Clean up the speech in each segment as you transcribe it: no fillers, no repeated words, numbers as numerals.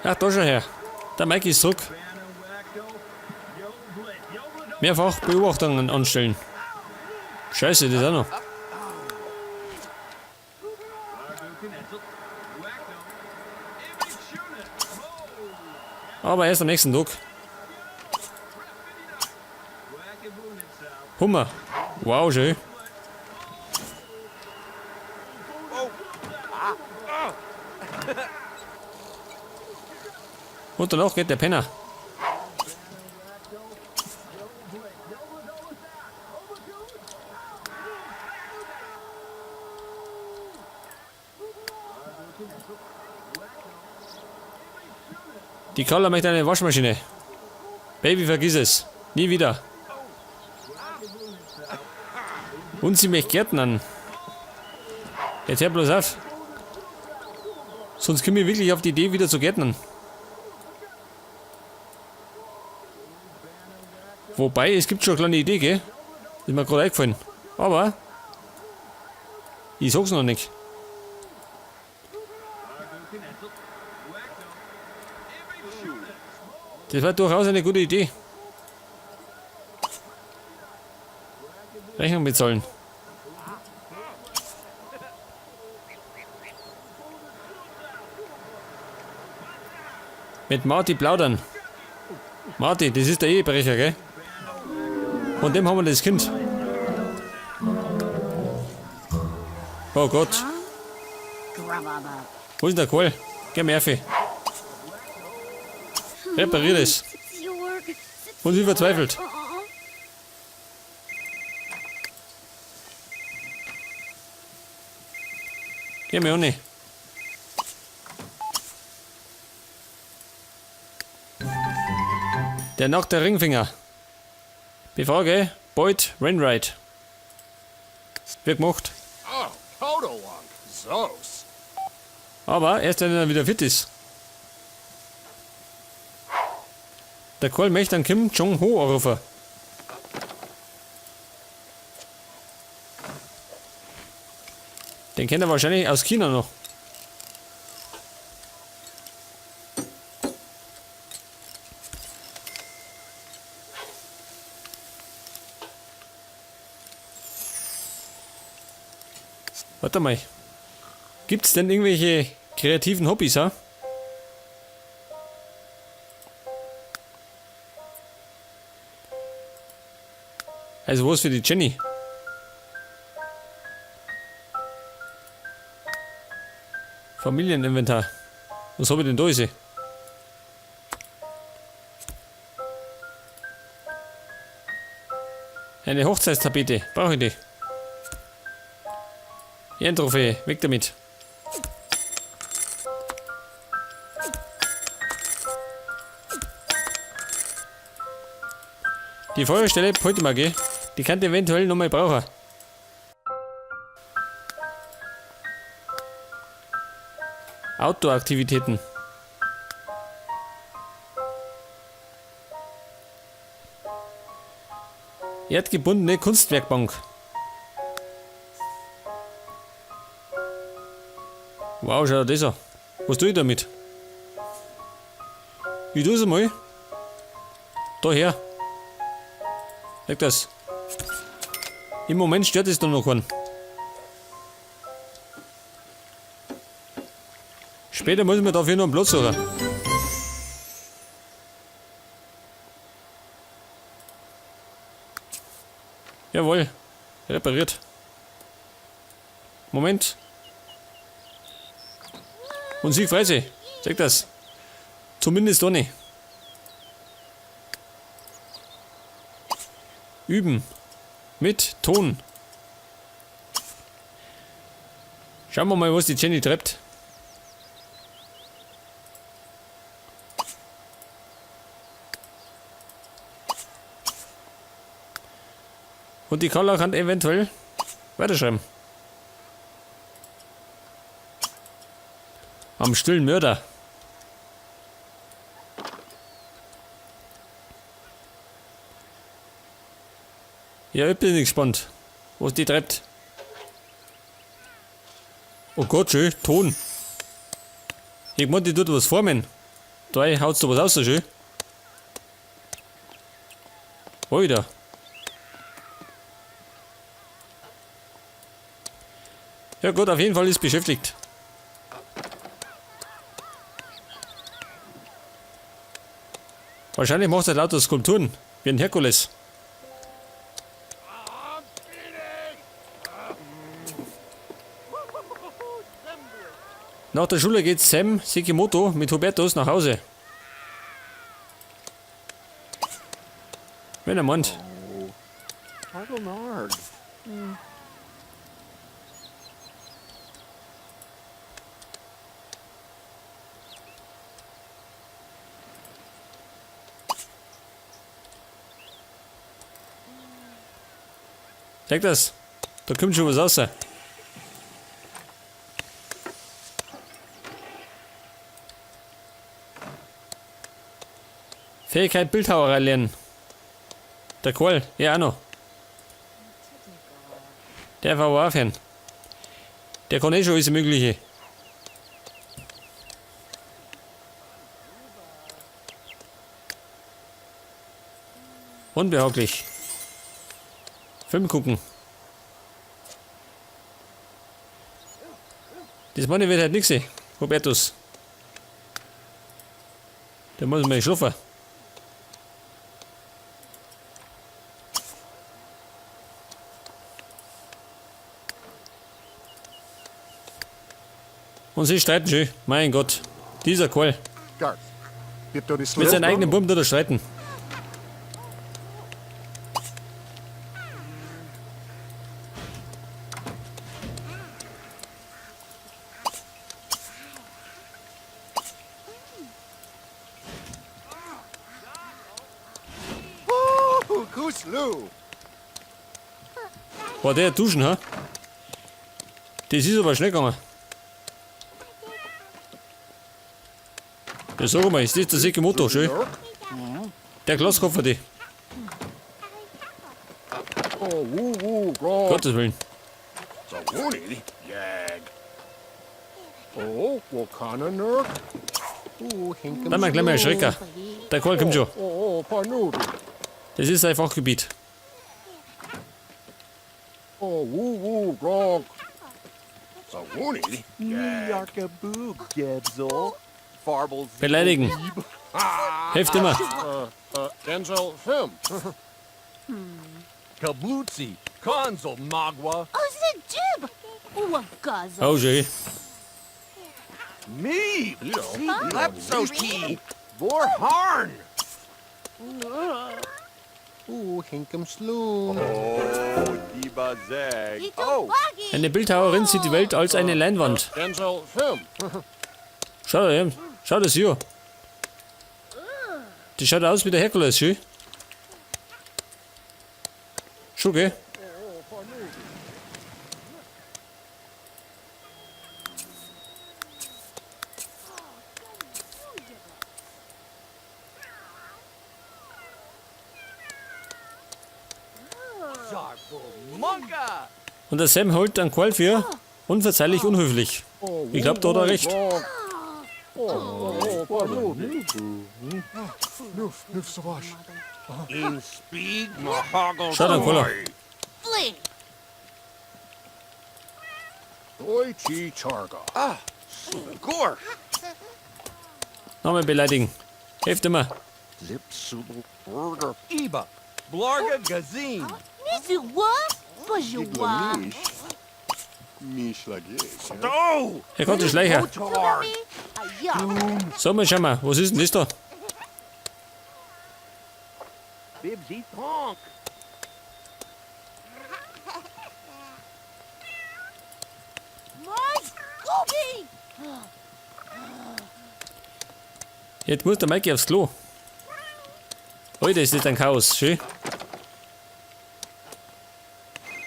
Ach, da schau her. Der Mike ist zurück. Mehrfach Beobachtungen anstellen. Scheiße, das auch noch. Aber erst am nächsten Tag. Hummer. Wow, schön. Und danach geht der Penner. Die Carla möchte eine Waschmaschine. Baby, vergiss es. Nie wieder. Und sie möchte Gärtnern. Jetzt hör bloß auf. Sonst komme ich wirklich auf die Idee, wieder zu gärtnern. Wobei, es gibt schon eine kleine Idee, gell? Ist mir gerade eingefallen. Aber ich sag's noch nicht. Das war durchaus eine gute Idee. Rechnung bezahlen. Mit Marty plaudern. Marty, das ist der Ehebrecher, gell? Von dem haben wir das Kind. Oh Gott. Wo ist denn der Kohl? Geh, Murphy. Reparier das. Und sie verzweifelt. Geh mir ohne. Der nackte Ringfinger. Befrage Boyd Wainwright. Wird gemacht. Aber erst wenn er wieder fit ist. Der Karl möchte an Kim Jong-ho anrufen. Den kennt er wahrscheinlich aus China noch. Warte mal. Gibt's denn irgendwelche kreativen Hobbys, ha? Also was für die Jenny? Familieninventar. Was hab ich denn da? Ist? Eine Hochzeitstapete. Brauche ich die? Ehrentrophäe. Weg damit. Die Feuerstelle Poltemagie, die kann ich eventuell nochmal brauchen. Outdoor-Aktivitäten. Erdgebundene Kunstwerkbank. Wow, schau dir das an. Was tue ich damit? Ich tue es einmal. Da her. Leg das. Im Moment stört es doch noch keinen. Später muss ich mir dafür noch einen Platz suchen. Jawohl. Repariert. Moment. Und sie freut sich. Zeig das. Zumindest ohne. Üben. Mit Ton. Schauen wir mal, was die Jenny treibt. Und die Carla kann eventuell weiterschreiben. Am stillen Mörder. Ja, ich bin gespannt, was die treibt. Oh Gott, schön, Ton. Ich meine, die tut was formen. Da haut's da was raus, so schön. Alter. Ja gut, auf jeden Fall ist beschäftigt. Wahrscheinlich macht er lauter Skulpturen, wie ein Herkules. Nach der Schule geht Sam Sekimoto mit Hubertus nach Hause. Wenn er meint. Zeig das. Da kommt schon was raus. Fähigkeit Bildhauerei lernen. Der Kohl, ja auch noch. Der war auch aufhören. Der kann eh schon alles Mögliche. Unbehaglich. Film gucken. Das Mann wird halt nix sehen. Hubertus. Der muss mal schlafen. Und sie streiten schön. Mein Gott. Dieser Kerl. Mit seinem eigenen Bum da streiten. War der duschen, ha? Das ist aber schnell gegangen. Ja, sag mal, ist das der Sekimoto, schön? Der Glaskopf die. Gottes Willen. Dann mal gleich mal Schrecker. Der Kerl kommt schon. Das ist sein Fachgebiet. Beleidigen. Hilft immer. Denzel Film. Kablutzi, Konzel, Magwa. Oh, schön. Me, Lepsoki, Vorharn. Hinkum Sloom. Oh, Diba Zeg. Oh, Eine Bildhauerin sieht die Welt als eine Leinwand. Denzel Film. Schau da, schau das hier. Die schaut aus wie der Herkules, schön. Schon, gell? Monka. Und der Sam holt einen Qual für unverzeihlich unhöflich. Ich glaube, da hat er recht. In Speed Mahoggle. Schau dann, Kola. Deutsche Charga. Gore. Nochmal beleidigen. Hilft immer. Lipsubel Burger. Iba. Blarga Gazine. Oh! Er konnte Schleicher. Otar. So, mal schau mal. Was ist denn das da? Bibsy Tonk. Jetzt muss der Mikey aufs Klo. Heute ist das ein Chaos. Schön.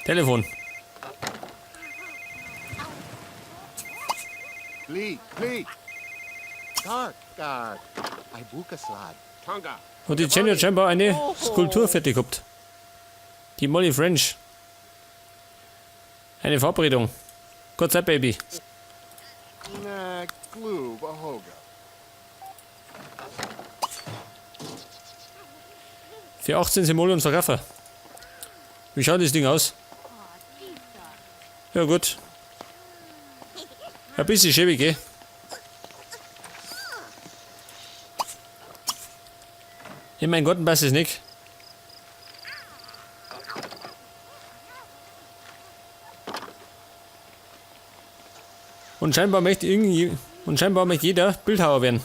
Telefon. Pli, pli. Gark, gark. Ibuka slad. Tonga. Und die Jenny hat scheinbar eine Skulptur fertig gehabt. Die Molly French. Eine Verabredung. Gott sei Baby. Na, glue, ahoga. Für 18 Simoleons verkaufen. Wie schaut das Ding aus? Ja gut. Ein bisschen schäbig, gell? In meinen Garten passt es nicht. Und scheinbar möchte irgendwie, und scheinbar möchte jeder Bildhauer werden.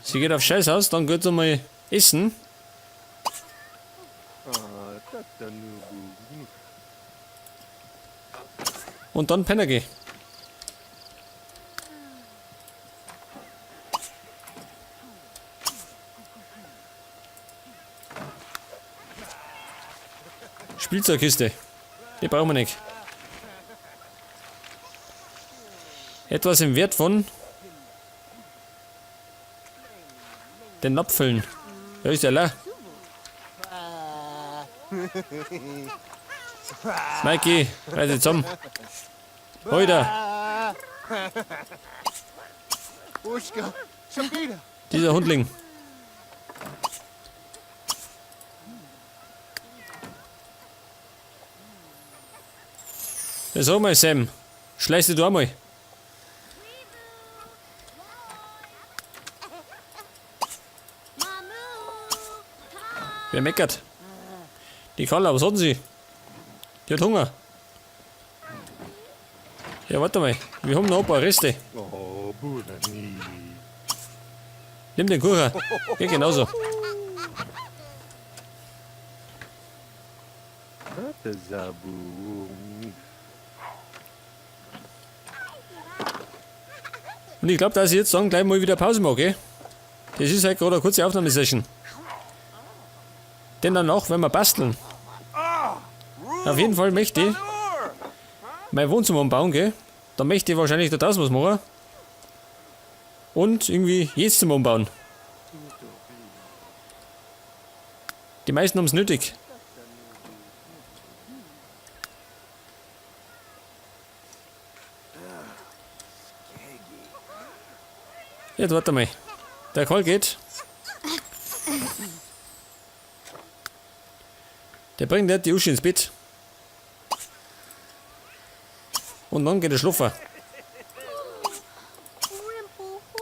Sie geht auf Scheiß aus, dann geht sie mal essen. Und dann pennen gehen. Spielzeugkiste. Die brauchen wir nicht. Etwas im Wert von den Napfeln. Da ist der leer. Mikey, reiß dich zusammen. Heute. Dieser Hundling. Ja, sag mal, Sam. Schleichst du einmal. Wer meckert? Die Carla, was hat denn sie? Die hat Hunger. Ja, warte mal. Wir haben noch ein paar Reste. Nimm den Kuchen. Geht genauso. Und ich glaube, dass ich jetzt dann gleich mal wieder Pause mache, gell? Das ist halt gerade eine kurze Aufnahmesession. Denn danach werden wir basteln. Auf jeden Fall möchte ich mein Wohnzimmer umbauen, gell? Da möchte ich wahrscheinlich da draußen was machen. Und irgendwie jedes Zimmer umbauen. Die meisten haben's nötig. Jetzt warte mal. Der Karl geht. Der bringt die Uschi ins Bett. Und dann geht er schlafen.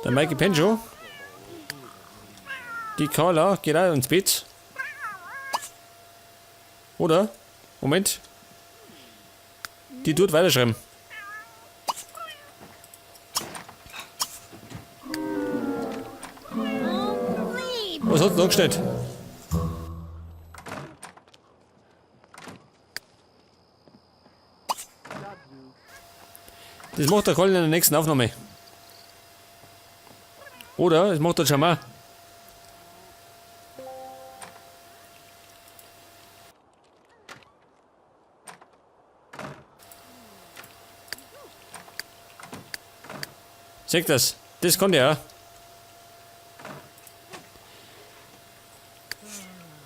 Der Mikey pennt schon. Die Carla geht auch ins Bett. Oder? Moment. Die tut weiterschreiben. Was hat denn angestellt? Das macht der Colin in der nächsten Aufnahme. Oder es macht der Jamal. Seht das? Das kann der auch.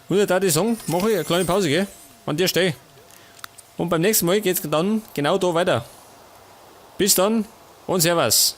Und da ich sagen, mache ich eine kleine Pause, gell? An der Stelle. Und beim nächsten Mal geht's dann genau da weiter. Bis dann und Servus.